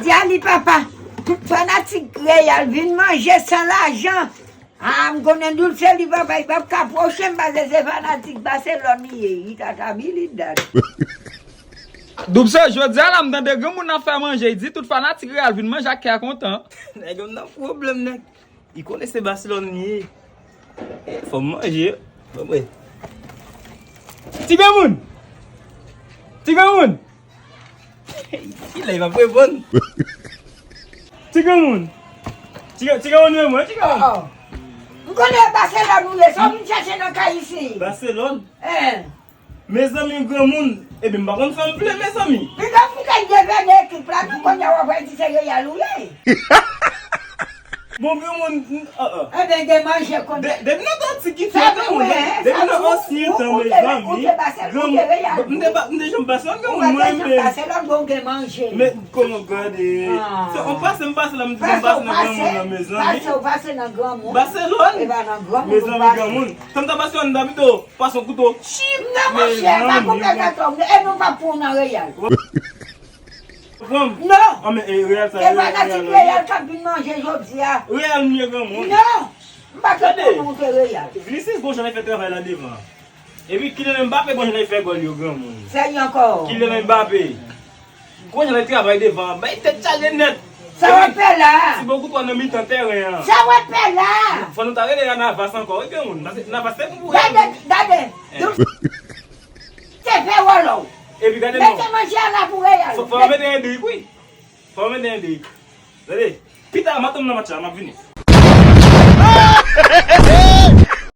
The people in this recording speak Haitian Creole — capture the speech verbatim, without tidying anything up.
Di a li papa, tout fanatik Real vin manje san lajan. A, m konnen Doulse li papa, li p ap ka pwoche m paske se fanatik Baselòn li ye. Li tata Billy Dad. Doulse, jodi a la m tande granmoun ap fè manje, li di tout fanatik Real vin manje ak kè kontan. Nèg yo nan pwoblèm, nèg. Li konnen se Baselòn li ye. E, fò m manje. Bon, bre. Ti granmoun! Ti granmoun! Kilè li p ap reponn? Ti granmoun! Ti gran-, ti granmoun, men mwen, ti granmoun! Oh. M konnen Baselòn ou ye, sa w vin chèche nan kay isi? Baselòn? Eh. Mezanmi, granmoun, ebyen, m pa konn sa m vle, mezanmi. Piga pou kay devène ekip la, tou kounye a w ap di se Real ou ye. Bon, granmoun, n-, ah, ah. Ebyen, gen manje konn. De-, depi nan tan antik ki fèt, granmoun, depi nan ansyen tan, mezanmi, granmoun, m te pa, m te janm pase yon granmoun, mwen, men, men, kòman gade, se, on pase, m pase la, m di, m pase nan granmoun nan, mezanmi. Pase, w pase nan granmoun. Baselòn, mezanmi, granmoun. Tan m ta pase yon dam pito, pase yon kouto. Chip, nan manje, pa koupe gato, e nou pa pou nan Real. Pran m. Non. Ah, men, e, Real sa, e, Real, fanatik Real k ap vin manje jodi a. Real m ye, granmoun. Non. M pa t konn nou te Real. Vinicius gon jan l fè travay la devan. Epi Kylian Mbappé gon jan l fè gòl yo, granmoun. Sèye ankò. Kylian Mbappé. Gon jan l travay devan. Bay tèt chaje nèt. Sa w ap fè la? Ti bon koutwa nan mitan tèren an. Sa w ap fè la? Fò nou ta rele la Navas ankò, wi, granmoun. Paske Navas se pou Real. Gade, gade. Eh. Te fè wòlò. Epi gade non. Mete manje a la pou Real. Fò, fò mete yon drik, wi. Fò mete yon drik. Tande. Pita, m ap tann nan match la, m ap vini.